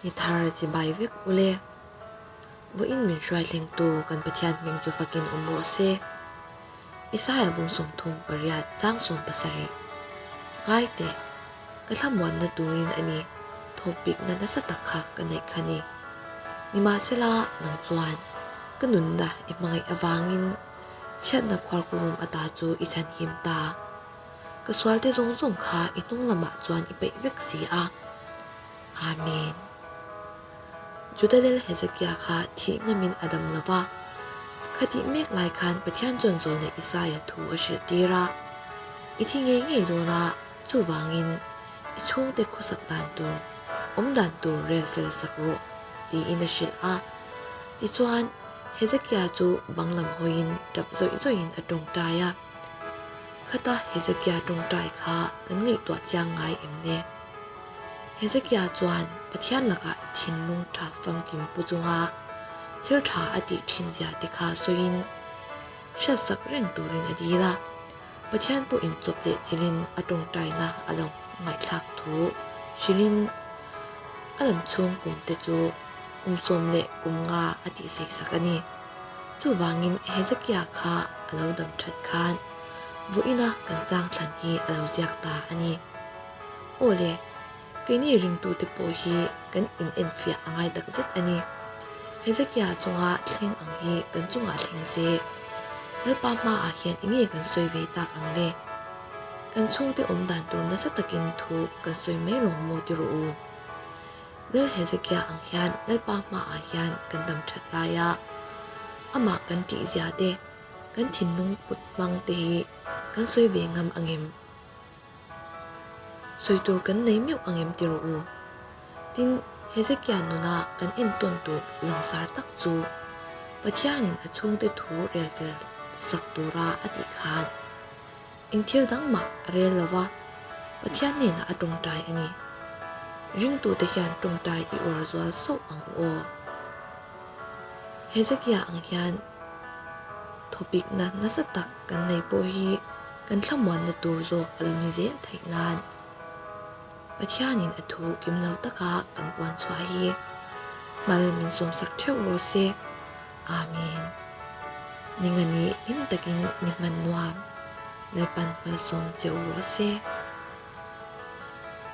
Ni thar chibai vek ule. Vawiin min hruai thlengtu kan Pathian hming chu fakin awm rawh se. Isaiah bung 38 chang 17 Ngai teh, ka thlamuanna turin a ni, thawkpikna nasa tak kha ka neih kha ni. Nimahsela, nang chuan ka nunna i hmangaih avangin chhiatna khuarkurum ata chu i chhanhim ta. Ka sualte zawng zawng kha i hnung lamah chuan i peih vek si a. Amen. Juda lel Hezekia kha thih ngamin a dam lo va. Khatih mek lai khan Pathian chuan zawlnei Isaia thu a hrilh tir a, I thi ngei ngei dawn a, chuvangin i chhungte khawsak dan tur, awm dan tur rel fel sak rawh, tiin a hrilh a. Tichuan, Hezekia chu bang lam hawiin tap zawih zawihin a tawngtai a. Khata Hezekia tawngtai kha kan ngaihtuah chiang ngai em le? Hezekia chuan Pathian lakah thinlung tha famkim pu chunga thil tha a tih thin zia te kha sawiin hriatsak reng turin a dil a. Pathian pawh inchawp leh chilhin a tawngtaina a lo ngaihthlak thu hrilhin a lam chhung kum te chu kum sawm leh kum nga a tihseisak a ni. Chuvangin Hezekia kha a lo dam that khan vawiina kan chang thlan hi a lo ziak ta a ni. Aw le, keini ringtute pawh hi kan inenfiah a ngai tak zet a ni. Hezekia chunga thleng ang hi kan chungah thleng se, Lalpa hmaah hian enge kan sawi ve tak ang le? Kan chhungte awm dan tur nasa takin thu kan sawi mai lawng maw ti rawh u. Lal Hezekia ang hian Lalpa hmaah hian kan dam that lai a, amah kan tihzia te, kan thinlung put hmang te hi kan sawi ve ngam angem? Sawi tur kan nei meuh angem ti rawh u. Tin, Hezekia nuna kan entawn tur langsar tak chu Pathianin a chhungte thu rel fel sak tura a tih khan eng thil dang mah a rel lo va, Pathian hnenah a tawngtai a ni. Ringtute hian tawngtai i uar zual sauh ang u aw. Hezekia ang hian thawpikna nasa tak kan nei pawh hi kan thlamuanna tur zawk a lo ni zel theih nan Pathianin a thu kim lo taka kan puan chhuah hi hmal min sawmsak theuh rawh se. Amen. Ningani hlim takin ni hman nuam Lalpan hmalsawm che u rawh se.